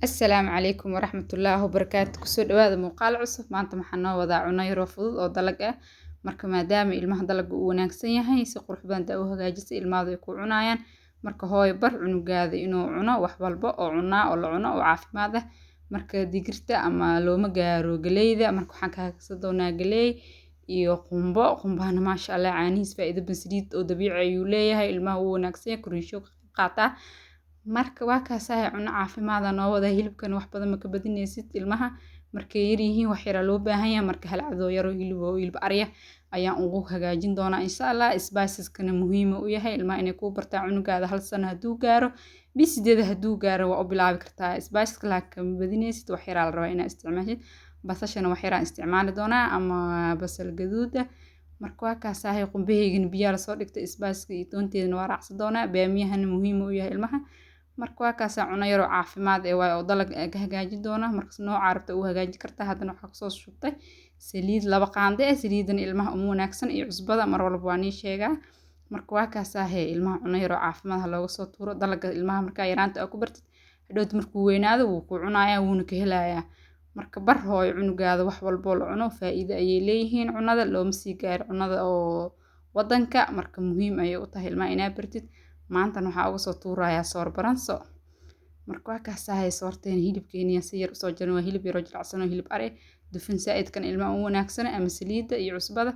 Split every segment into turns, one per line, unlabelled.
Assalaamu calaykum waraxmatullaahi wabarakaatu. Kusoo dhawaada muuqaal cusub. Maanta waxaan noo wadaa cuno yaroo fudud oo dalag ah. Marka maadaama ilmaha dalagga uu wanaagsan yahay, si qurux badan daa u hagaajisa, ilmahadu ay ku cunayaan. Marka hooyo, bar cunugaada inuu cuno wax walba oo cunaa oo la cuno oo caafimaad ah. Marka digirta ama looma gaaro galeyda. Marka waxaan ka hagsan doonaa galey iyo qumbo. Qumbahana, maasha Allah, caanihiis faa'iido badan, saliid oo dabiici ayuu leeyahay, ilmaha wuu wanaagsan yahay, koriinsho ka qayb qaataa. Marka waa kaasahay, cuno caafimaad noo wada. Hilibkan wax badan ma ka badinaysid, ilmaha markay yaryihiin wax yaraa loo baahan yahay. Marka hal cadoo yaroo hilib oo hilib arya ayaan ugu hagaajin doonaa, insha Allah. Spiceskana muhiim u yahay ilmaha inay kuu bartaa. Cunugaada 1 sano hadduu gaaro, bil 8 hadduu gaaro, waa u bilaabi kartaa spiceska, laakiin kama badinaysid, wax yaraa la rabaa inaad isticmaashid. Basashana wax yaraan isticmaali doonaa ama basal gaduuda. Marka waa kaasahay, qumbahaygana biyaa lasoo dhigtay, spiceska iyo toonteedana waa raacsan doonaa. Baamiyahana muhiim u yahay ilmaha. Marka waa kaasaa, cuno yaroo caafimaad ee waay oo dalag ka hagaajin doona. Markas nooca rabta u hagaajin kartaa. Haddana waxaa kusoo shubtay saliid 2 qaande eh. Saliidana ilmaha uma wanaagsan iyo cusbada, mar walba waa nii sheegaa. Marka waa kaasaa, ilmaha cuno yaroo caafimaad ha looga soo tuuro. Dalaga ilmaha markaa yaraanta aa ku bartid, hadhowt markuu weynaado wuu ku cunayaa, wuuna ka helayaa. Marka bar, hooyo, cunugaada wax walboo la cuno faa'iido ayay leeyihiin. Cunada looma sii gaaro cunada oo wadanka. Marka muhiim ayay u tahay ilmaha inaa bartid. Maantana waxaa uga soo tuurayaa soor baranso. Marka waa kaasahay, soorteen hilibkeeniya si yar usoo jaran, waa hilib yaroo jilicsan oo hilib ari. Dufan saa'idkan ilmaha u wanaagsana ama saliidda iyo cusbada.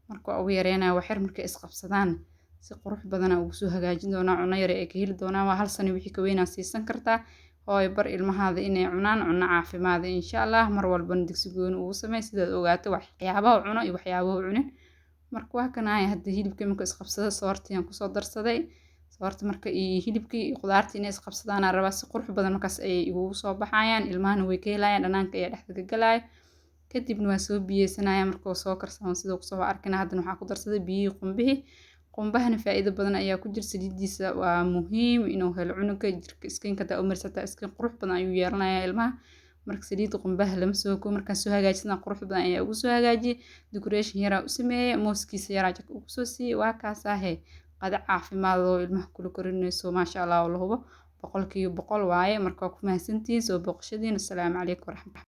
Marka waa ugu yareynaya wax yar. Markay isqabsadaan, si qurux badana ugu soo hagaajin doonaa, cuno yar ay ka heli doonaan. Waa 1 sano wixii ka weynaa siisan kartaa. Hooyo, bar ilmahaada inay cunaan cuno caafimaad, insha Allah. Mar walbana digsi gooni ugu samey sidaad ogaato waxyaabaha cuno iyo waxyaabaha cunin. Marka waa kanahay, hadda hilibka marka isqabsada, soortiyaan kusoo darsaday. Soorta marka iyo hilibkii iyo khudaartii inay isqabsadaan aan rabaa, si qurux badan markaas ayay igugu soo baxayaan, ilmahana way ka helayaan, dhanaanka ayaa dhexda ka galaya. Kadibna waan soo biyeysanaya. Markuu soo karsamo sidoo kusoo arkina, haddana waxaa ku darsaday biyihii qumbihii. Qumbahana faa'iido badan ayaa ku jira, saliidiisa waa muhiim inuu helo cunuga jirka. Skinka hadaa u marsataa, skin qurux badan ayuu yeelanayaa ilmaha. Marka saliidda qumbaha lama soo koobo. Markaan soo hagaajisana, qurux badan ayaa ugu soo hagaajiyey, decoration yaraa u sameeyey, mooskiisa yaraa jaka ugu soo siiyey. Waa kaasaahe, qada caafimaad oo ilmaha kula korinayso, maasha Allah, oo la hubo 100% waaye. Marka waa ku mahadsantihiin soo booqashadiin. Assalaamu calaykum waraxmatullahi.